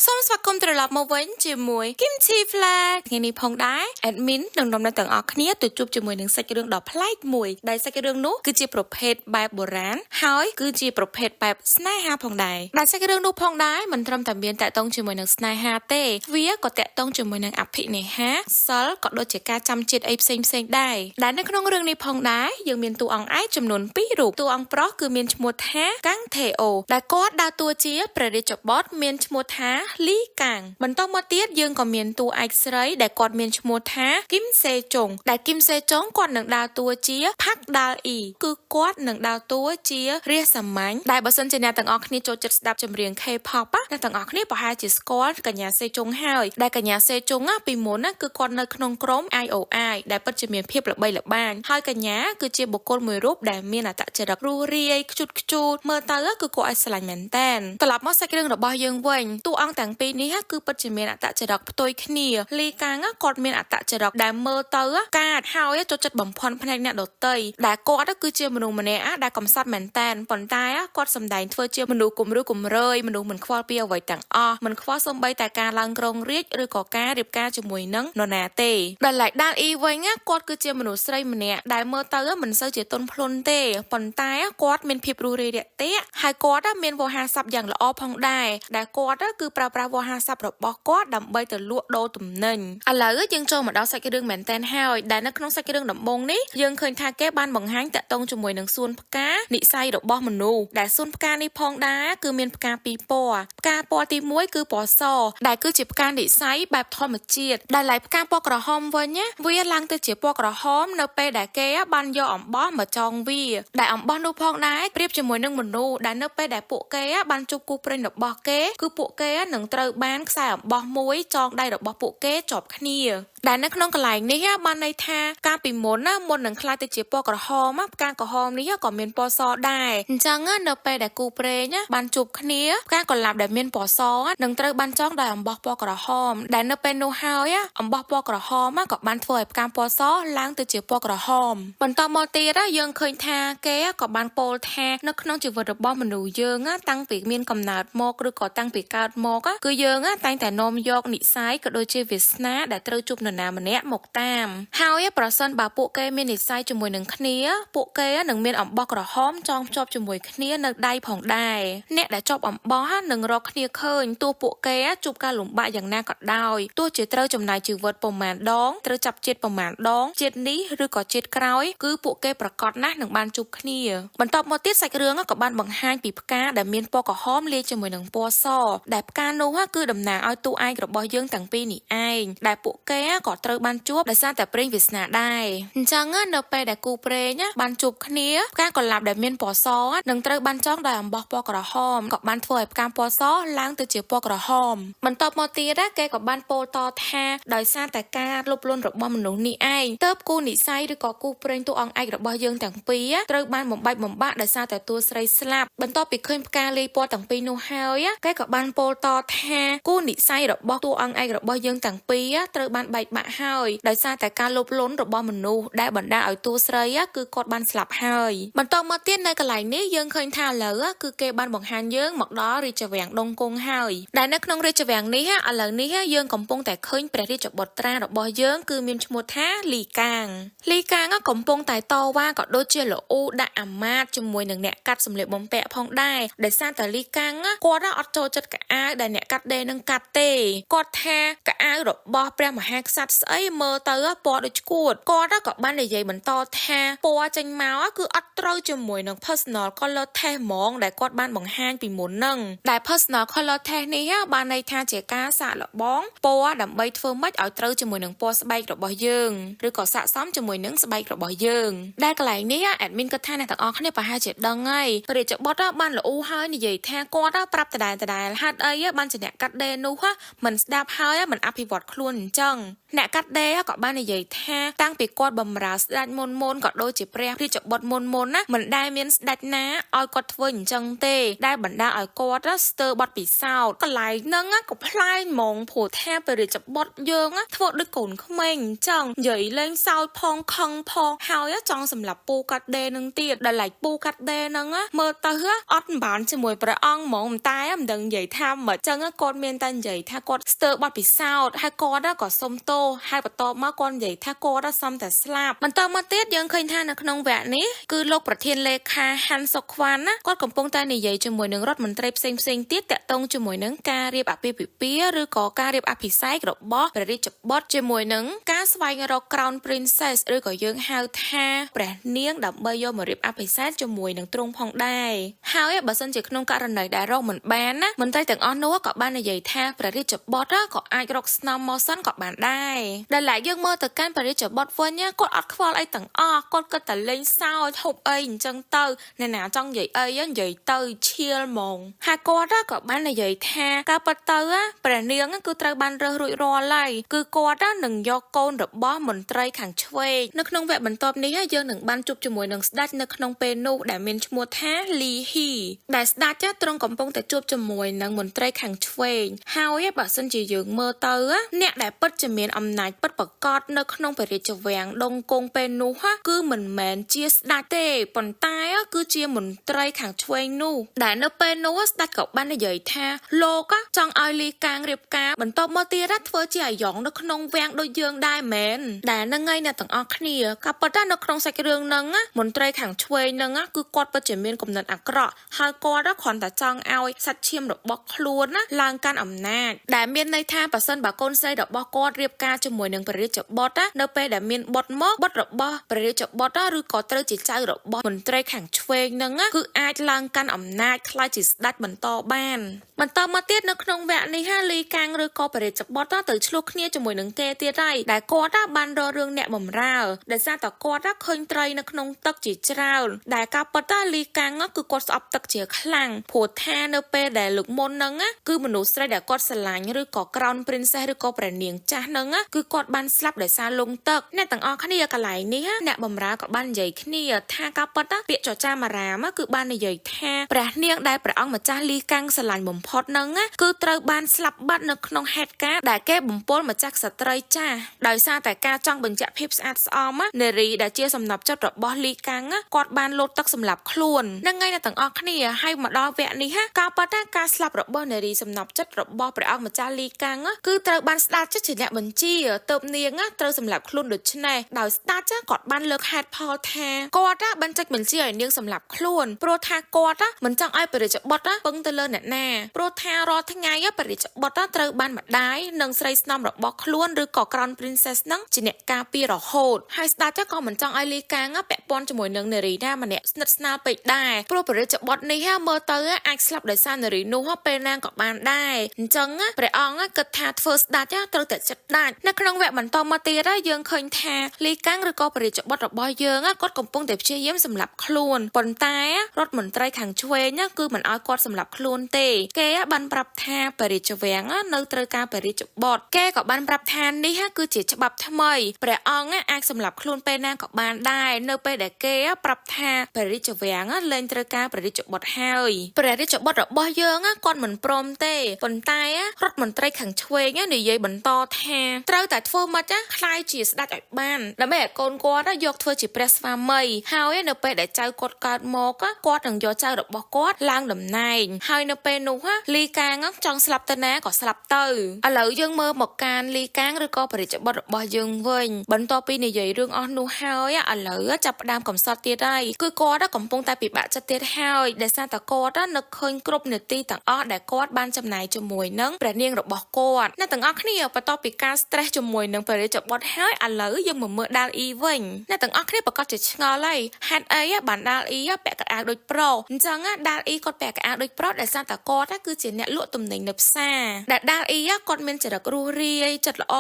សូមស្វាគមន៍ត្រឡប់មកវិញជាមួយ Kimchi Flag ថ្ងៃនេះផងដែរ admin នឹងនាំអ្នកទាំងអស់គ្នាទៅជួបជាមួយនឹងសាច់រឿងដ៏ប្លែកមួយដែលសាច់រឿងនោះគឺជាប្រភេទបែបបុរាណហើយគឺជាប្រភេទបែបស្នេហាផងដែរដែលសាច់រឿងនោះផងដែរមិនត្រឹមតែមានតាក់ទងជាមួយនឹងស្នេហាទេវាក៏តាក់ទងជាមួយនឹងអភិនេហាសិលក៏ដូចជាការចាំជាតិអីផ្សេងផ្សេងៗដែរដែលនៅក្នុងរឿងនេះផងដែរយើងមានតួអង្គឯកចំនួន2រូបតួអង្គប្រុសគឺមានឈ្មោះថាកាំងថេអូដែលគាត់ដើរតួជាព្រះរាជបុត្រមានឈ្មោះថាលីកាំងបន្តមកទៀតយើងក៏មានតួឯកស្រីដែលគាត់មានឈ្មោះថាគឹមសេចុងដែលគឹមសេចុងគាត់នឹងដើរតួជាផាក់ដាល់អ៊ីគឺគាត់នឹងដើរតួជារាជសាមញ្ញដែលបើសិនជាអ្នកទាំងអស់គ្នាចូលចិត្តស្ដាប់ចម្រៀង K-pop ណាអ្នកទាំងអស់គ្នាប្រហែលជាស្គាល់កញ្ញាសេចុងហើយដែលកញ្ញាសេចុងណាពីមុនណាគឺគាត់នៅក្នុងក្រុម IOI ដែលពិតជាមានភាពល្បីល្បាញហើយកញ្ញាគឺជាបុគ្គលមួយរូបដែលមានអត្តចរិតរួសរាយខ្ជូតខ្ជូតមើលទៅគឺគួរឲ្យស្រឡាញ់មែនតើត្រឡប់មកសាច់រឿងរបស់យើងវិញតួអង្គទាំងពីរនេះគឺពិតជាមានអត្តចរិតផ្ទុយគ្នាលីកាំងគាត់មានអត្តចរិតដែលមើលទៅកាចហើយចូលចិត្តបំភាន់ភ្នែកអ្នកដទៃដែលគាត់គឺជាមនុស្សម្នាក់ដែលកំសត់មែនតែនប៉ុន្តែគាត់សម្ដែងធ្វើជាមនុស្សគំរឺគំរើយមនុស្សមិនខ្វល់ពីអ្វីទាំងអស់មិនខ្វល់សូម្បីតែការឡើងគ្រងរាជឬក៏ការរៀបការជាមួយនឹងនរណាទេដោយឡែកដាល់អ៊ីវិញគាត់គឺជាមនុស្សស្រីម្នាក់ដែលមើលទៅមិនសូវជាទន់ភ្លន់ទេប៉ុន្តែគាត់មានភាពរួសរាយរាក់ទាក់ហើយគាត់មានវោហារស័ព្ទយ៉ាងល្អផងដែរដែលគាត់គឺប្រើប្រាស់វោហារស័ព្ទរបស់គាត់ដើម្បីទៅលក់ដូរទំនិញឥឡូវយើងចូលមកដល់សាច់រឿងមែនតែនហើយដែលនៅក្នុងសាច់រឿងដំបូងនេះយើងឃើញថាគេបានបង្ហាញតាក់ទងជាមួយនឹងសួនផ្កានិស័យរបស់មនុស្សដែលសួនផ្កានេះផងដែរគឺមានផ្កាពីរពណ៌ផ្កាពណ៌ទី1គឺពណ៌សដែលគឺជាផ្កានិស័យបែបធម្មជាតិដែលឡែកផ្កាពណ៌ក្រហមវិញណាវាឡើងទៅជាពណ៌ក្រហមនៅពេលដែលគេបានយកអំបោះមកចងវាដែលអំបោះនោះផងដែរប្រៀបជាមួយនឹងមនុស្សដែលនៅពេលដែលពួកគេបានជួបគូព្រេងរបស់គេគឺពួកគេនឹងត្រូវបានខ្សែអំបោះមួយចងដៃរបស់ពួកគេជាប់គ្នាដែលនៅក្នុងកន្លែងនេះបានន័យថាកាលពីមុនណាមុននឹងក្លាយទៅជាពណ៌ក្រហមផ្កាក្រហមនេះក៏មានពណ៌សដែរអញ្ចឹងនៅពេលដែលគូព្រេងបានជួបគ្នាផ្កាកុលាបដែលមានពណ៌សនឹងត្រូវបានចងដោយអំបោះពណ៌ក្រហមដែលនៅពេលនោះហើយអំបោះពណ៌ក្រហមក៏បានធ្វើឲ្យផ្កាពណ៌សឡើងទៅជាពណ៌ក្រហមបន្តមកទៀតយើងឃើញថាគេក៏បានពោលថានៅក្នុងជីវិតរបស់មនុស្សយើងតាំងពីមានកំណើតមកឬក៏តាំងពីកើតមកគឺយើងតែងតែនាំយកនិស័យក៏ដូចជាវាសនាដែលត្រូវជួបនរណាម្នាក់មកតាមហើយប្រសិនបើពួកគេមាននិស័យជាមួយនឹងគ្នាពួកគេនឹងមានអំបោះក្រហមចងភ្ជាប់ជាមួយគ្នានៅដៃផងដែរអ្នកដែលជាប់អំបោះនឹងរកគ្នាឃើញទោះពួកគេជួបការលំបាកយ៉ាងណាក៏ដោយទោះជាត្រូវចំណាយជីវិតប្រមាណដងត្រូវចាប់ជាតិប្រមាណដងជាតិនេះឬក៏ជាតិក្រោយគឺពួកគេប្រកាសណាស់នឹងបានជួបគ្នាបន្ទាប់មកទៀតសាច់រឿងក៏បានបង្ហាញពីផ្កាដែលមានពណ៌ក្រហមលាយជាមួយនឹងពណ៌សដែលផ្កានោះគឺតំណាងឲ្យតួឯករបស់យើងទាំងពីរនេះឯងដែលពួកគេក៏ត្រូវបានជួបដោយសារតែព្រេងវាសនាដែរអញ្ចឹងនៅពេលដែលគូព្រេងបានជួបគ្នាផ្កាកុលាបដែលមានពណ៌សនឹងត្រូវបានចងដោយអំបោះពណ៌ក្រហមក៏បានធ្វើឲ្យផ្កាពណ៌សឡើងទៅជាពណ៌ក្រហមបន្ទាប់មកទៀតគេក៏បានពោលតថាដោយសារតែការលុបលុនរបស់មនុស្សនេះឯងទើបគូនិស័យឬក៏គូព្រេងតួអង្គឯករបស់យើងទាំងពីរត្រូវបានបំបែកបំបាក់ដោយសារតែតួស្រីស្លាប់បន្ទាប់ពីឃើញផ្កាលាយពណ៌ទាំងពីរនោះហើយគេក៏បានពោលតថាគូនិស័យរបស់តួអង្គឯករបស់យើងទាំងពីរត្រូវបានបែកបាក់ហើយដោយសារតែការលោភលន់របស់មនុស្សដែលបណ្ដាលឲ្យតួស្រីគឺគាត់បានស្លាប់ហើយបន្តមកទៀតនៅកន្លែងនេះយើងឃើញថាឥឡូវគឺគេបានបង្ហាញយើងមកដល់រាជវាំងដងគង់ហើយដែលនៅក្នុងរាជវាំងនេះឥឡូវនេះយើងកំពុងតែឃើញព្រះរាជបុត្រារបស់យើងគឺមានឈ្មោះថាលីកាងលីកាងកំពុងតែតវ៉ាក៏ដូចជាលូដាក់អាមាត្យជាមួយនឹងអ្នកកាត់សម្លៀកបំពាក់ផងដែរដោយសារតែលីកាំងគាត់អត់ចូលចិត្តកៅអៅដែលអ្នកកាត់ដេរនឹងកាត់ទេគាត់ថាកៅអៅរបស់ព្រះមហាក្សត្រស្អីមើលទៅពណ៌ដូចឈួតគាត់ក៏បាននិយាយបន្តថាពណ៌ចេញមកគឺអត់ត្រូវជាមួយនឹង personal color test ហ្មងដែលគាត់បានបង្ហាញពីមុនហ្នឹងដែល personal color test នេះបានន័យថាជាការសាកល្បងពណ៌ដើម្បីធ្វើម៉េចឲ្យត្រូវជាមួយនឹងពណ៌ស្បែករបស់យើងឬក៏ស័ក្តិសមជាមួយនឹងស្បែករបស់យើងដែលកន្លែងនេះ admin គិតថាអ្នកទាំងអស់គ្នាប្រហែលជាដឹងហើយព្រះរាជបុត្របានលូហើយនិយាយថាគាត់ប្រាប់ដដែលដដែលហេតុអីបានជាអ្នកកាត់ដេរនោះមិនស្ដាប់ហើយមិនអភិវឌ្ឍខ្លួនអញ្ចឹង អ្នកកាត់ដេរក៏បាននិយាយថាតាំងពីគាត់បំរើស្ដេចមុនមុនក៏ដូចជាព្រះរាជបុត្រមុនមុនណាមិនដែលមានស្ដេចណាឲ្យគាត់ធ្វើអញ្ចឹងទេដែលបណ្ដាលឲ្យគាត់ស្ទើរបត់ពិសោធន៍កន្លែងហ្នឹងក៏ប្លែកហ្មងព្រោះថាព្រះរាជបុត្រយើងធ្វើដូចកូនក្មេងអញ្ចឹងនិយាយលេងសើចផងខឹងផងហើយចង់សម្លាប់ពូកាត់ដេរនឹងទៀតដែលឡែកពូកាត់ដេរហ្នឹងមើលទៅអត់បានជាមួយព្រះអង្គហ្មងតែមិនដឹងនិយាយថាមិនចឹងគាត់មានតែនិយាយថាគាត់ស្ទើរបត់ពិសោធន៍ហើយគាត់ក៏សុំទោសហើយបន្ទាប់មកគាត់និយាយថាគាត់សំតែស្លាប់បន្តមកទៀតយើងឃើញថានៅក្នុងវគ្គនេះគឺលោកប្រធានលេខាហាន់សុកខ្វាន់ណាគាត់កំពុងតែនិយាយជាមួយនឹងរដ្ឋមន្ត្រីផ្សេងផ្សេងទៀតតាក់ទងជាមួយនឹងការរៀបអាពាហ៍ពិពាហ៍ឬក៏ការរៀបអភិសេករបស់ព្រះរាជបុត្រជាមួយនឹងការស្វែងរក Crown Princess ឬក៏យើងហៅថាព្រះនាងដើម្បីយកមករៀបអភិសេកជាមួយនឹងទ្រង់ផងដែរហើយបើសិនជាក្នុងករណីដែលរកមិនបានណាមន្ត្រីទាំងអស់នោះក៏បាននិយាយថាព្រះរាជបុត្រក៏អាចរកស្នំមកសិនក៏បានដែរដែលឡែកយើងមើលទៅកាន់ព្រះរាជបុត្រវិញគាត់អត់ខ្វល់អីទាំងអស់គាត់គិតតែលេងសើចហូបអីអញ្ចឹងទៅអ្នកណាចង់និយាយអីនិយាយទៅឈៀលហ្មងហើយគាត់ក៏បាននិយាយថាការពិតទៅព្រះនាងគឺត្រូវបានរើសរួចរាល់ហើយគឺគាត់នឹងយកកូនរបស់មន្ត្រីខាងឆ្វេងនៅក្នុងវគ្គបន្ទាប់នេះយើងនឹងបានជួបជាមួយនឹងស្ដេចនៅក្នុងពេលនោះដែលមានឈ្មោះថាលីហ៊ីដែលស្ដេចទ្រង់កំពុងតែជួបជាមួយនឹងមន្ត្រីខាងឆ្វេងហើយបើសិនជាយើងមើលទៅអ្នកដែលពិតជាមានអំណាចពិតប្រាកដនៅក្នុងព្រះរាជវាំងដងគង់ពេលនោះគឺមិនមែនជាស្ដេចទេប៉ុន្តែគឺជាមន្ត្រីខាងឆ្វេងនោះដែលនៅពេលនោះស្ដេចក៏បាននិយាយថាលោកចង់ឲ្យលីកាងរៀបការបន្ទាប់មកទៀតធ្វើជាអាយ៉ងនៅក្នុងវាំងដូចយើងដែរមែនដែលនឹងឯងអ្នកទាំងអស់គ្នាក៏ប៉ុន្តែនៅក្នុងសាច់រឿងហ្នឹងមន្ត្រីខាងឆ្វេងហ្នឹងគឺគាត់ពិតជាមានគំនិតអាក្រក់ហើយគាត់គ្រាន់តែចង់ឲ្យសាច់ឈាមរបស់ខ្លួនណាឡើងកាន់អំណាចដែលមានន័យថាប៉ះសិនបើកូនស្រីរបស់គាត់រៀបការជាមួយនឹងព្រះរាជបុត្រនៅពេលដែលមានបុត្រមកបុត្ររបស់ព្រះរាជបុត្រឬក៏ត្រូវជាចៅរបស់មន្ត្រីខាងឆ្វេងហ្នឹងគឺអាចឡើងកាន់អំណាចក្លាយជាស្ដេចបន្តបានបន្តមកទៀតនៅក្នុងវគ្គនេះលីកាំងឬក៏ព្រះរាជបុត្រទៅឆ្លោះគ្នាជាមួយនឹងគេទៀតហើយដែលគាត់បានរករឿងអ្នកបម្រើដោយសារតែគាត់ឃើញត្រីនៅក្នុងទឹកជាច្រើនដែលការពិតលីកាំងគឺគាត់ស្អប់ទឹកជាខ្លាំងព្រោះថានៅពេលដែលលើកមុនហ្នឹងគឺមនុស្សស្រីដែលគាត់ស្រឡាញ់ឬក៏ Crown Princess ឬក៏ព្រះនាងចាស់ហ្នឹងគឺគាត់បានស្លាប់ដោយសារលង់ទឹកអ្នកទាំងអស់គ្នាកន្លែងនេះអ្នកបម្រើក៏បាននិយាយគ្នាថាការពិតពាក្យចចាមរាមគឺបាននិយាយថាព្រះនាងដែលព្រះអង្គម្ចាស់លីកាំងស្រឡាញ់បំផុតហ្នឹងគឺត្រូវបានស្លាប់បាត់នៅក្នុងហេតុការណ៍ដែលគេបំពុលម្ចាស់ក្សត្រីចាស់ដោយសារតែការចង់បញ្ជាក់ភាពស្អាតស្អំនារីដែលជាសំណប់ចិត្តរបស់លីកាំងគាត់បានលោតទឹកសម្លាប់ខ្លួនហ្នឹងហើយអ្នកទាំងអស់គ្នាហើយមកដល់វគ្គនេះការពិតការស្លាប់របស់នារីសំណប់ចិត្តរបស់ព្រះអង្គម្ចាស់លីកាំងគឺត្រូវបានស្ដេចជាអ្នកបញ្ជាទៅនាងត្រូវសម្លាប់ខ្លួនដូច្នេះដោយស្ដេចគាត់បានលើកហេតុផលថាគាត់បានចាច់បញ្ជាឲ្យនាងសម្លាប់ខ្លួនព្រោះថាគាត់មិនចង់ឲ្យព្រះរាជបុត្រពឹងទៅលើអ្នកណាព្រោះថារាល់ថ្ងៃព្រះរាជបុត្រត្រូវបានម្ដាយនិងស្រីស្នំរបស់ខ្លួនឬក៏ Crown Princess ហ្នឹងជាអ្នកការពាររហូតហើយស្ដេចក៏មិនចង់ឲ្យលីកាងពាក់ព័ន្ធជាមួយនឹងនារីណាម្នាក់ស្និទ្ធស្នាលពេកដែរព្រោះព្រះរាជបុត្រនេះមើលទៅអាចស្លាប់ដោយសារនារីនោះពេលណាក៏បានដែរអញ្ចឹងព្រះអង្គគិតថាធ្វើស្ដេចត្រូវតែចិត្តដាច់នៅក្នុងវគ្គបន្តមកទៀតយើងឃើញថាលីកាំងឬក៏ព្រះរាជបុត្ររបស់យើងគាត់កំពុងតែព្យាយាមសម្លាប់ខ្លួនប៉ុន្តែរដ្ឋមន្ត្រីខាងឆ្វេងគឺមិនឲ្យគាត់សម្លាប់ខ្លួនទេគេបានប្រាប់ថាព្រះរាជវាំងនៅត្រូវការព្រះរាជបុត្រគេក៏បានប្រាប់ថានេះគឺជាច្បាប់ថ្មីព្រះអង្គអាចសម្លាប់ខ្លួនពេលណាក៏បានដែរនៅពេលដែលគេប្រាប់ថាព្រះរាជវាំងលែងត្រូវការព្រះរាជបុត្រហើយព្រះរាជបុត្ររបស់យើងគាត់មិនព្រមទេប៉ុន្តែរដ្ឋមន្ត្រីខាងឆ្វេងនិយាយបន្តថាត្រូវតែធ្វើម៉េចក្លាយជាស្ដេចឲ្យបានដើម្បីឲ្យកូនគាត់យកធ្វើជាព្រះស្វាមីហើយនៅពេលដែលចៅគាត់កើតមកគាត់នឹងយកចៅរបស់គាត់ឡើងតំណែងហើយនៅពេលនោះលីកាងចង់ស្លាប់ទៅណាក៏ស្លាប់ទៅឥឡូវយើងមើលមកកានលីកាងឬក៏ព្រះរាជបុត្ររបស់យើងវិញបន្ទាប់ពីនិយាយរឿងអស់នោះហើយឥឡូវចាប់ផ្ដើមកំសត់ទៀតហើយគឺគាត់កំពុងតែពិបាកចិត្តទៀតហើយដោយសារតែគាត់នឹកឃើញគ្រប់នាទីទាំងអស់ដែលគាត់បានចំណាយជាមួយនឹងព្រះនាងរបស់គាត់អ្នកទាំងអស់គ្នាបន្ទាប់ពីការ stress ជាមួយនឹងព្រះរាជបុត្រហើយឥឡូវយើងមកមើលដាល់អ៊ីវិញអ្នកទាំងអស់គ្នាប្រកាសជាឆ្ងល់ហើយហេតុអីបានដាល់អ៊ីពាក់កៅអៅដូចប្រុសអញ្ចឹងដាល់អ៊ីគាត់ពាក់កៅអៅដូចប្រុសដោយសារតែគាត់គឺជាអ្នកលក់ទំនិញនៅផ្សារដែលដាល់អ៊ីគាត់មានចរិតរួសរាយចិត្តល្អ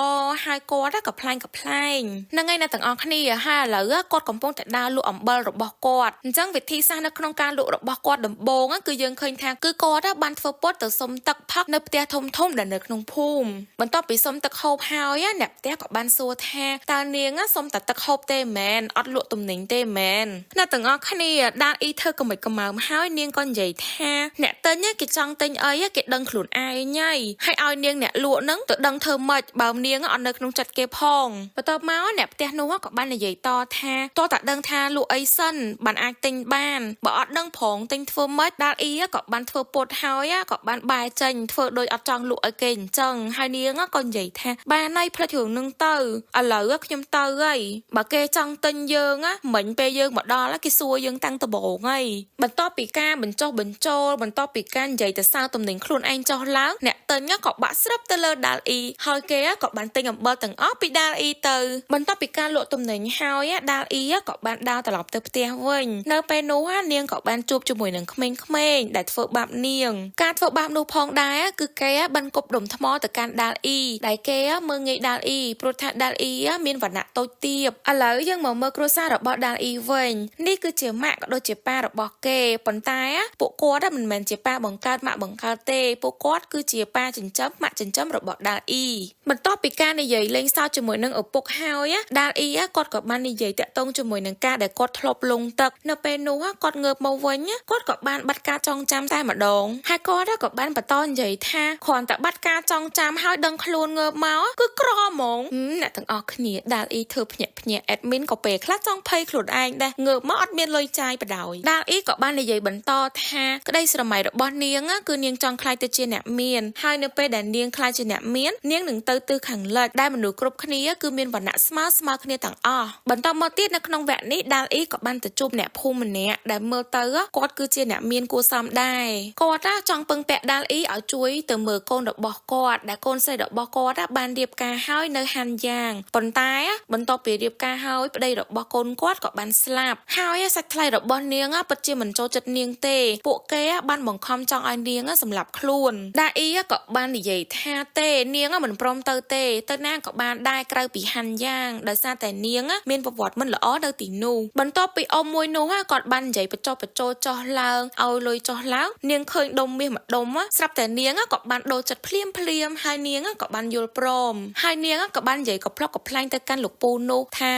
ហើយគាត់ក៏ប្លែងហ្នឹងហើយអ្នកទាំងអស់គ្នាហើយឥឡូវគាត់កំពុងតែដើរលក់អំបិលរបស់គាត់អញ្ចឹងវិធីសាស្ត្រនៅក្នុងការលក់របស់គាត់ដំបូងគឺយើងឃើញថាគឺគាត់បានធ្វើពុតទៅសុំទឹកផឹកនៅផ្ទះធំធំដែលនៅក្នុងភូមិបន្ទាប់ពីសុំទឹកហូបហើយ ហើយអ្នកផ្ទះក៏បានសួរថាតើនាងសុំតែទឹកហូបទេមែនអត់លក់ទំនិញទេមែនអ្នកទាំងអស់គ្នាដាល់អ៊ីធ្វើកមិចកម្មើមហើយនាងក៏និយាយថាអ្នកទិញគេចង់ទិញអីគេដឹងខ្លួនឯងហើយហើយឲ្យនាងអ្នកលក់ហ្នឹងទៅដឹងធ្វើម៉េចបើនាងអត់នៅក្នុងចិត្តគេផងបន្ទាប់មកអ្នកផ្ទះនោះក៏បាននិយាយតថាតើតាដឹងថាលក់អីសិនបានអាចទិញបានបើអត់ដឹងផងទិញធ្វើម៉េចដាល់អ៊ីក៏បានធ្វើពុតហើយក៏បានបែរចេញធ្វើដូចអត់ចង់លក់ឲ្យគេអញ្ចឹងហើយនាងក៏និយាយថាបានហើយផ្លិចរឿងនឹងទៅឥឡូវខ្ញុំទៅហើយបើគេចង់ទិញយើងមិញពេលយើងមកដល់គេសួរយើងតាំងដំបូងហើយបន្ទាប់ពីការបញ្ចុះបញ្ចូលបន្ទាប់ពីការនិយាយទៅសើទំនិញខ្លួនឯងចុះឡើងអ្នកទិញក៏បាក់ស្រាប់ទៅលើដាល់អ៊ីហើយគេក៏បានទិញអំបិលទាំងអស់ពីដាល់អ៊ីទៅបន្ទាប់ពីការលក់ទំនិញហើយដាល់អ៊ីក៏បានដើរត្រឡប់ទៅផ្ទះវិញនៅពេលនោះនាងក៏បានជួបជាមួយនឹងក្មេងៗដែលធ្វើបាបនាងការធ្វើបាបនោះផងដែរគឺគេបានគប់ដុំថ្មទៅកាន់ដាល់អ៊ីដែលគេមើលងាយដាល់អ៊ីព្រោះថាដាល់អ៊ីមានវណ្ណៈតូចទាបឥឡូវយើងមកមើលគ្រួសាររបស់ដាល់អ៊ីវិញនេះគឺជាម៉ាក់ក៏ដូចជាប៉ារបស់គេប៉ុន្តែពួកគាត់មិនមែនជាប៉ាបង្កើតម៉ាក់បង្កើតទេពួកគាត់គឺជាប៉ាចិញ្ចឹមម៉ាក់ចិញ្ចឹមរបស់ដាល់អ៊ីបន្ទាប់ពីការនិយាយលេងសើចជាមួយនឹងឪពុកហើយដាល់អ៊ីគាត់ក៏បាននិយាយតាក់ទងជាមួយនឹងការដែលគាត់ធ្លាប់លងទឹកនៅពេលនោះគាត់ងើបមកវិញគាត់ក៏បានបាត់ការចងចាំតែម្ដងហើយគាត់ក៏បានបន្តនិយាយថាគ្រាន់តែបាត់ការចងចាំហើយដឹងខ្លួនងើបមកគឺក្រហ្មងអ្នកទាំងអស់គ្នាដាល់អ៊ីធ្វើភ្ញាក់ភ្ញាក់ admin ក៏ពេលខ្លះចង់ភ័យខ្លួនឯងដែរងើបមកអត់មានលុយចាយបដ ாய் ដាល់អ៊ីក៏បាននិយាយបន្តថាក្តីស្រមៃរបស់នាងគឺនាងចង់ក្លាយទៅជាអ្នកមានហើយនៅពេលដែលនាងក្លាយជាអ្នកមាននាងនឹងទៅទិសខាងលិចដែលមនុស្សគ្រប់គ្នាគឺមានវណ្ណៈស្មើស្មើគ្នាទាំងអស់បន្តមកទៀតនៅក្នុងវគ្គនេះដាល់អ៊ីក៏បានទៅជួបអ្នកភូមិម្នាក់ដែលមើលទៅគាត់គឺជាអ្នកមានគួរសមដែរគាត់ចង់ពឹងពាក់ដាល់អ៊ីឲ្យជួយទៅមើលកូនរបស់គាត់ដែលកូនស្រីរបស់គាត់បានរៀបការហើយនៅហាន់យ៉ាងប៉ុន្តែបន្ទាប់ពីរៀបការហើយប្តីរបស់កូនគាត់ក៏បានស្លាប់ហើយសាច់ថ្លៃរបស់នាងពិតជាមិនចូលចិត្តនាងទេពួកគេបានបង្ខំចង់ឲ្យនាងសម្លាប់ខ្លួនដាអ៊ីក៏បាននិយាយថាទេនាងមិនព្រមទៅទេទៅណាក៏បានដែរក្រៅពីហាន់យ៉ាងដោយសារតែនាងមានប្រវត្តិមិនល្អនៅទីនោះបន្ទាប់ពីអ៊ំមួយនោះគាត់បាននិយាយបញ្ចុះបញ្ចូលចោះឡើងឲ្យលុយចោះឡើងនាងឃើញដុំមាសម្ដុំស្រាប់តែនាងក៏បានដូរចិត្តភ្លាមភ្លាមហើយនាងក៏បានយល់ព្រមហើយនាងក៏បាននិយាយកំប្លុកកំប្លែងទៅកាន់លោកពូនោះថា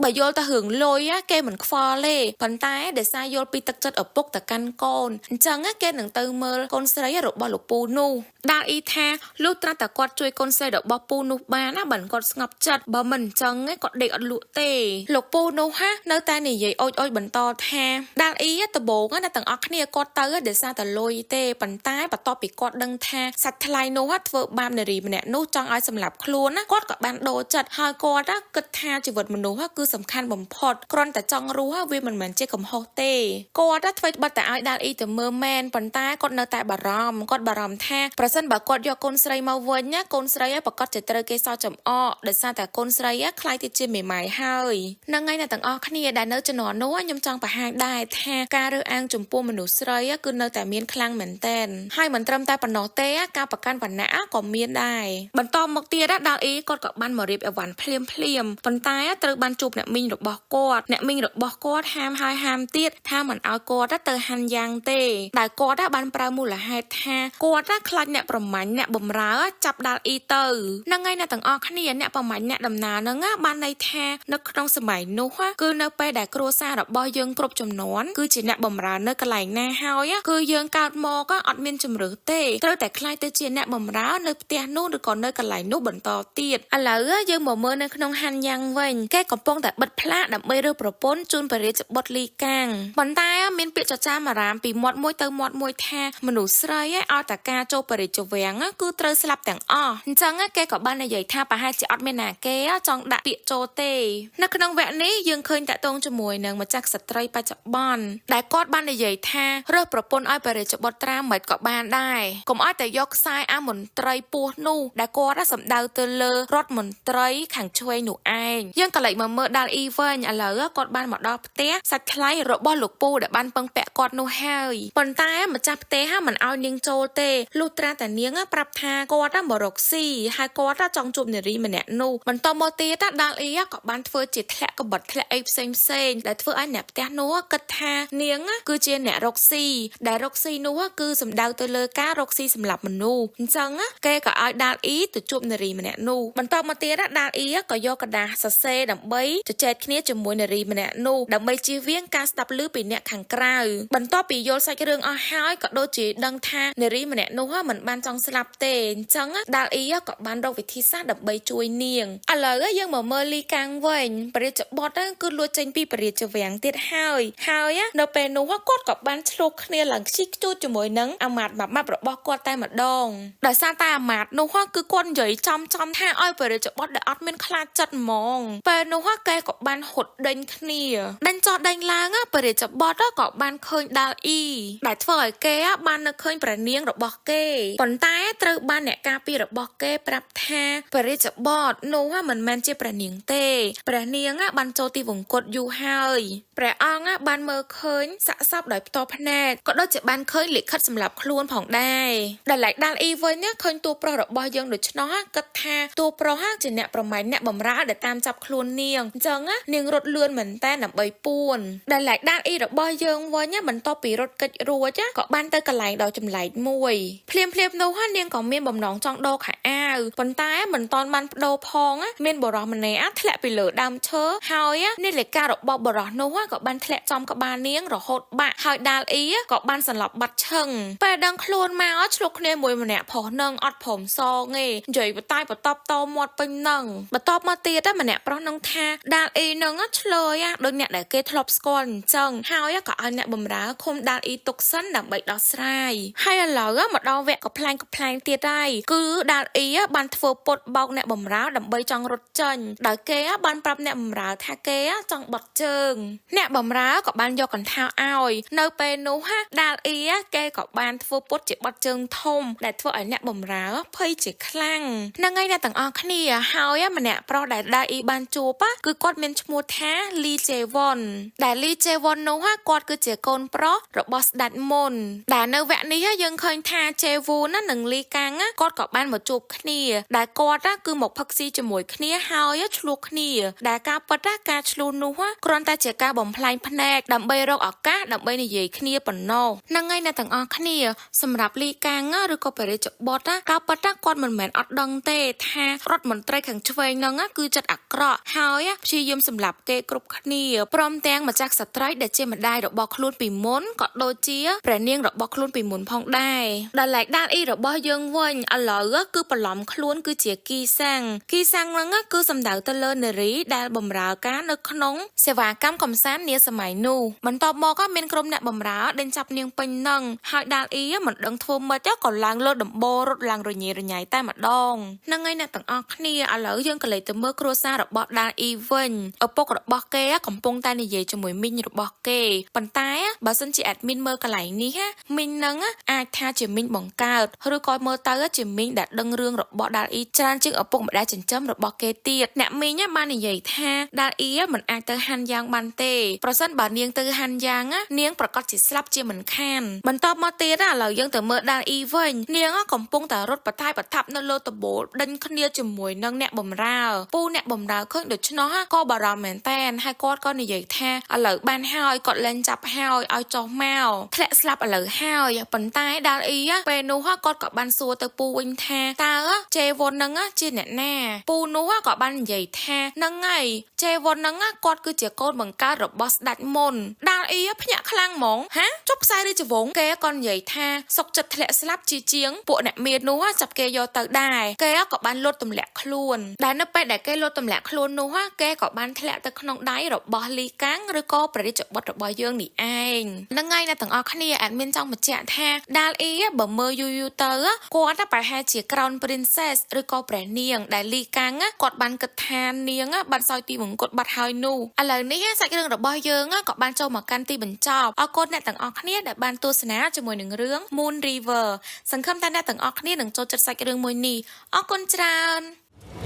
បើយល់តែរឿងលុយគេមិនខ្វល់ទេប៉ុន្តែដោយសារយល់ពីទឹកចិត្តឪពុកទៅកាន់កូនអញ្ចឹងគេនឹងទៅមើលកូនស្រីរបស់លោកពូនោះដាល់អ៊ីថាលុះត្រាតែគាត់ជួយកូនស្រីរបស់ពូនោះបានណាបើគាត់ស្ងប់ចិត្តបើមិនអញ្ចឹងគាត់ដេកអត់លក់ទេលោកពូនោះហានៅតែនិយាយអុចៗបន្តថាដាល់អ៊ីដំបូងណាទាំងអស់គ្នាគាត់ទៅដោយសារតែលុយទេប៉ុន្តែបន្ទាប់ពីគាត់ដឹងថាសាច់ថ្លៃនោះធ្វើបាបនារីម្នាក់នោះចង់ឲ្យសម្លាប់ខ្លួនណាគាត់ក៏បានដូរចិត្តហើយគាត់គិតថាជីវិតមនុស្សគឺសំខាន់បំផុតគ្រាន់តែចង់រស់វាមិនមែនជាកំហុសទេគាត់ធ្វើបិទតែឲ្យដាល់អ៊ីទៅមើលមែនប៉ុន្តែគាត់នៅតែបារម្ភគាត់បារម្ភថាប្រសិនបើគាត់យកកូនស្រីមកវិញណាកូនស្រីប្រកាសជាត្រូវគេសោចចំអកដោយសារតែកូនស្រីក្លាយទៅជាមេម៉ាយហើយនឹងថ្ងៃអ្នកទាំងអស់គ្នាដែលនៅជំនាន់នោះខ្ញុំចង់បង្ហាញដែរថាការរើសអើងចំពោះមនុស្សស្រីគឺនៅតែមានខ្លាំងមែនទែនហើយមិនត្រឹមតែប៉ុណ្ណោះទេការប្រកាន់វណ្ណៈក៏មានដែរបន្តមកទៀតដាល់អ៊ីគាត់ក៏បានមករៀបអីវ៉ាន់ភ្លាមភ្លាមប៉ុន្តែត្រូវបានជួបអ្នកមីងរបស់គាត់អ្នកមីងរបស់គាត់ហាមហើយហាមទៀតថាមិនឲ្យគាត់ទៅហាន់យ៉ាងទេដែលគាត់បានប្រើមូលហេតុថាគាត់ខ្លាចអ្នកប្រមាញ់អ្នកបំរើចាប់ដាល់អ៊ីទៅនឹងថ្ងៃអ្នកទាំងអស់គ្នាអ្នកប្រមាញ់អ្នកដំណើរហ្នឹងបានន័យថានៅក្នុងសម័យនោះគឺនៅពេលដែលគ្រួសាររបស់យើងគ្រប់ចំនួនគឺជាអ្នកបំរើនៅកន្លែងណាហើយគឺយើងកើតមកអត់មានជំរឿទេត្រូវតែក្លាយទៅជាអ្នកបំរើនៅផ្ទះនោះឬក៏នៅកន្លែងនោះបន្តទៀតឥឡូវយើងមកមើលនៅក្នុងហាន់យ៉ាងវិញគេកំពុងតែបិទផ្លាកដើម្បីរើសប្រពន្ធជូនព្រះរាជបុត្រលីកាំងប៉ុន្តែមានពាក្យចចាមអារាមពីមាត់មួយទៅមាត់មួយថាមនុស្សស្រីឲ្យតែការចូលព្រះរាជវាំងគឺត្រូវស្លាប់ទាំងអស់អញ្ចឹងគេក៏បាននិយាយថាប្រហែលជាអត់មានណាគេចង់ដាក់ពាក្យចូលទេនៅក្នុងវគ្គនេះយើងឃើញតាក់ទងជាមួយនឹងម្ចាស់ក្សត្រីបច្ចុប្បន្នដែលគាត់បាននិយាយថារើសប្រពន្ធឲ្យព្រះរាជបុត្រាមិនក៏បានដែរកុំឲ្យតែយកខ្សែអាមន្ត្រីពោះនោះដែលគាត់សំដៅទៅលើរដ្ឋមន្ត្រីខាងឆ្វេងនោះឯងយើងក៏លេចមកមើលដាល់អ៊ីវិញឥឡូវគាត់បានមកដល់ផ្ទះសាច់ថ្លៃរបស់លោកពូដែលបានពឹងពាក់គាត់នោះហើយប៉ុន្តែម្ចាស់ផ្ទះមិនឲ្យនាងចូលទេលុះត្រាតែនាងប្រាប់ថាគាត់មករកស៊ីហើយគាត់ចង់ជួបនារីម្នាក់នោះបន្តមកទៀតដាល់អ៊ីក៏បានធ្វើជាធ្លាក់កបិតធ្លាក់អីផ្សេងផ្សេងដែលធ្វើឲ្យអ្នកផ្ទះនោះគិតថានាងគឺជាអ្នករកស៊ីដែលរកស៊ីនោះគឺសំដៅទៅលើការរកស៊ីសម្រាប់មនុស្សអញ្ចឹងគេក៏ឲ្យដាល់អ៊ីទៅជួបនារី ម្នាក់នោះបន្តមកទៀតដាលអ៊ីក៏យកក្រដាសសរសេរដើម្បីជជែកគ្នាជាមួយនារីម្នាក់នោះដើម្បីជៀសវាងការស្ដាប់ឮពីអ្នកខាងក្រៅបន្ទាប់ពីយល់សាច់រឿងអស់ហើយក៏ដូចជាដឹងថានារីម្នាក់នោះមិនបានចង់ស្លាប់ទេអញ្ចឹងដាលអ៊ីក៏បានរកវិធីសាស្ត្រដើម្បីជួយនាងឥឡូវយើងមកមើលលីកាំងវិញព្រះរាជបុត្រគឺលួចចេញពីព្រះរាជវាំងទៀតហើយហើយនៅពេលនោះគាត់ក៏បានឆ្លោះគ្នាឡើងខ្ជិះខ្ជួតជាមួយនឹងអាមាត្យម៉ាប់របស់គាត់តែម្ដងដោយសារតែអាមាត្យនោះគឺគាត់និយាយចំចំថាឲ្យព្រះរាជបុត្រដែលអត់មានខ្លាចចិត្តហ្មងពេលនោះគេក៏បានហត់ដេញគ្នាដេញចោះដេញឡើងព្រះរាជបុត្រក៏បានឃើញដាល់អ៊ីដែលធ្វើឲ្យគេបាននឹកឃើញព្រះនាងរបស់គេប៉ុន្តែត្រូវបានអ្នកការពាររបស់គេប្រាប់ថាព្រះរាជបុត្រនោះមិនមែនជាព្រះនាងទេព្រះនាងបានចូលទីវង្គតយូរហើយព្រះអង្គបានមើលឃើញសាកសពដោយផ្ទាល់ភ្នែកក៏ដូចជាបានឃើញលិខិតសម្រាប់ខ្លួនផងដែរដែលឡែកដាល់អ៊ីវិញឃើញតួប្រុសរបស់យើងដូច្នោះគិតថាតួប្រុសជាអ្នកប្រមាញអ្នកបំរើដែលតាមចាប់ខ្លួននាងអញ្ចឹងនាងរត់លឿនមែនតើដើម្បីពួនដែលឡែកដាល់អ៊ីរបស់យើងវិញបន្ទាប់ពីរត់គេចរួចក៏បានទៅកន្លែងដ៏ចម្លែកមួយភ្លាមភ្លាមនោះនាងក៏មានបំណងចង់ដូរខោអាវប៉ុន្តែមិនទាន់បានបដូរផងមានបុរសម្នាក់ធ្លាក់ពីលើដើមឈើហើយនាឡិការបស់បុរសនោះក៏បានធ្លាក់ចំក្បាលនាងរហូតបាក់ហើយដាល់អ៊ីក៏បានសន្លប់បាត់ឈឹងពេលដឹងខ្លួនមកឆ្លុះគ្នាមួយម្នាក់ប្រុសនឹងអត់ព្រមសងទេនិយាយបតាយបតបតមាត់ពេញនឹងបន្ទាប់មកទៀតម្នាក់ប្រុសនឹងថាដាល់អ៊ីនឹងឆ្លើយដូចអ្នកដែលគេធ្លាប់ស្គាល់អញ្ចឹងហើយក៏ឲ្យអ្នកបំរើឃុំដាល់អ៊ីទុកសិនដើម្បីដោះស្រាយហើយឥឡូវមកដល់វគ្គកំប្លែងកំប្លែងទៀតហើយគឺដាល់អ៊ីបានធ្វើពុតបោកអ្នកបំរើដើម្បីចង់រត់ចេញដោយគេបានប្រាប់អ្នកបំរើថាគេចង់បត់ជើងអ្នកបំរើក៏បានយកកន្ថោឲ្យនៅពេលនោះដាល់អ៊ីគេក៏បានធ្វើពុតជាបត់ជើងធំដែលធ្វើឲ្យអ្នកបំរើភ័យជាខ្លាំងហ្នឹងហើយអ្នកទាំងអស់គ្នាហើយម្នាក់ប្រុសដែលដាល់អ៊ីបានជួបគឺគាត់មានឈ្មោះថាលីជេវ៉ុនដែលលីជេវ៉ុននោះគាត់គឺជាកូនប្រុសរបស់ស្ដេចមុនដែលនៅវគ្គនេះយើងឃើញថាជេវូននិងលីកាំងគាត់ក៏បានមកជួបគ្នាដែលគាត់គឺមកផឹកស៊ីជាមួយគ្នាហើយឆ្លោះគ្នាដែលការពិតការឆ្លោះនោះគ្រាន់តែជាការបំផ្លាញភ្នែកដើម្បីរកឱកាសដើម្បីនិយាយគ្នាប៉ុណ្ណោះហ្នឹងហើយអ្នកទាំងអស់គ្នាសម្រាប់លីកាំងឬក៏ព្រះរាជបុត្រការពិតគាត់មិនមែនអត់ដឹងទេថារដ្ឋមន្ត្រីខាងឆ្វេងហ្នឹងគឺចិត្តអាក្រក់ហើយព្យាយាមសម្លាប់គេគ្រប់គ្នាព្រមទាំងម្ចាស់ស្ត្រីដែលជាម្ដាយរបស់ខ្លួនពីមុនក៏ដូចជាព្រះនាងរបស់ខ្លួនពីមុនផងដែរដល់ឡែកដាល់អ៊ីរបស់យើងវិញឥឡូវគឺបន្លំខ្លួនគឺជាគីសាំងគីសាំងហ្នឹងគឺសំដៅទៅលើនារីដែលបម្រើការនៅក្នុងសេវាកម្មកំសាន្តនាសម័យនោះបន្ទាប់មកមានក្រុមអ្នកបម្រើដេញចាប់នាងពេញនឹងហើយដាល់អ៊ីមិនដឹងធ្វើម៉េចក៏ឡើងលើដំបូលរត់ឡើងរញ៉េរញ៉ៃតែម្ដងហ្នឹងហើយអ្នកទាំងអស់គ្នាឥឡូវយើងក៏លេចទៅមើលគ្រួសាររបស់ដាល់អ៊ីវិញឪពុករបស់គេកំពុងតែនិយាយជាមួយមីងរបស់គេប៉ុន្តែបើសិនជា admin មើលកន្លែងនេះមីងនឹងអាចថាជាមីងបង្កើតឬក៏មើលទៅជាមីងដែលដឹងរឿងរបស់ដាល់អ៊ីច្រើនជាងឪពុកម្ដាយចិញ្ចឹមរបស់គេទៀតអ្នកមីងបាននិយាយថាដាល់អ៊ីមិនអាចទៅហាន់យ៉ាងបានទេប្រសិនបើនាងទៅហាន់យ៉ាងនាងប្រកាសជាស្លាប់ជាមិនខានបន្ទាប់មកទៀតឥឡូវយើងទៅមើលដាល់អ៊ីវិញនាងកំពុងតែរត់បតាយបតាប់នៅលើដំបូលដេញគ្នាជាមួយនឹងអ្នកបំរើពូអ្នកបំរើឃើញដូច្នោះក៏បារម្ភមែនតែនហើយគាត់ក៏និយាយថាឥឡូវបានហើយគាត់លែងចាប់ហើយឲ្យចុះមកធ្លាក់ស្លាប់ឥឡូវហើយប៉ុន្តែដាល់អ៊ីពេលនោះគាត់ក៏បានសួរទៅពូវិញថាតើជេវុននឹងជាអ្នកណាពូនោះក៏បាននិយាយថាហ្នឹងហើយជេវុននឹងគាត់គឺជាកូនបង្កើតរបស់ស្ដេចមុនដាល់អ៊ីភ្ញាក់ខ្លាំងហ្មងហាចុះខ្សែរាជវង្សគេក៏និយាយថាសុកចិត្តធ្លាក់ស្លាប់ជាជាងពួកអ្នកមាននោះចាប់គេយកទៅដែរគេក៏បានលុតទម្លាក់ខ្លួនដែលនៅពេលដែលគេលុតទម្លាក់ខ្លួននោះគេក៏បានធ្លាក់ទៅក្នុងដៃរបស់លីកាំងឬក៏ព្រះរាជបុត្ររបស់យើងនេះឯងហ្នឹងហើយអ្នកទាំងអស់គ្នា admin ចង់បញ្ជាក់ថាដាល់អ៊ីបើមើលយូរយូរទៅគាត់ប្រហែលជា Crown Princess ឬក៏ព្រះនាងដែលលីកាំងគាត់បានគិតថានាងបានសោយទីវង្គតបាត់ហើយនោះឥឡូវនេះសាច់រឿងរបស់យើងក៏បានចូលមកកាន់ទីបញ្ចប់អរគុណអ្នកទាំងអស់គ្នាដែលបានទស្សនាជាមួយនឹងរឿង Moon River សង្ឃឹមថាអ្នកទាំងអស់គ្នានឹងចូលចិត្តសាច់រឿងមួយនេះអរគុណច្រើន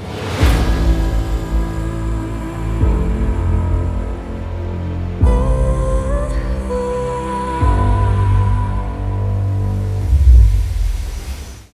។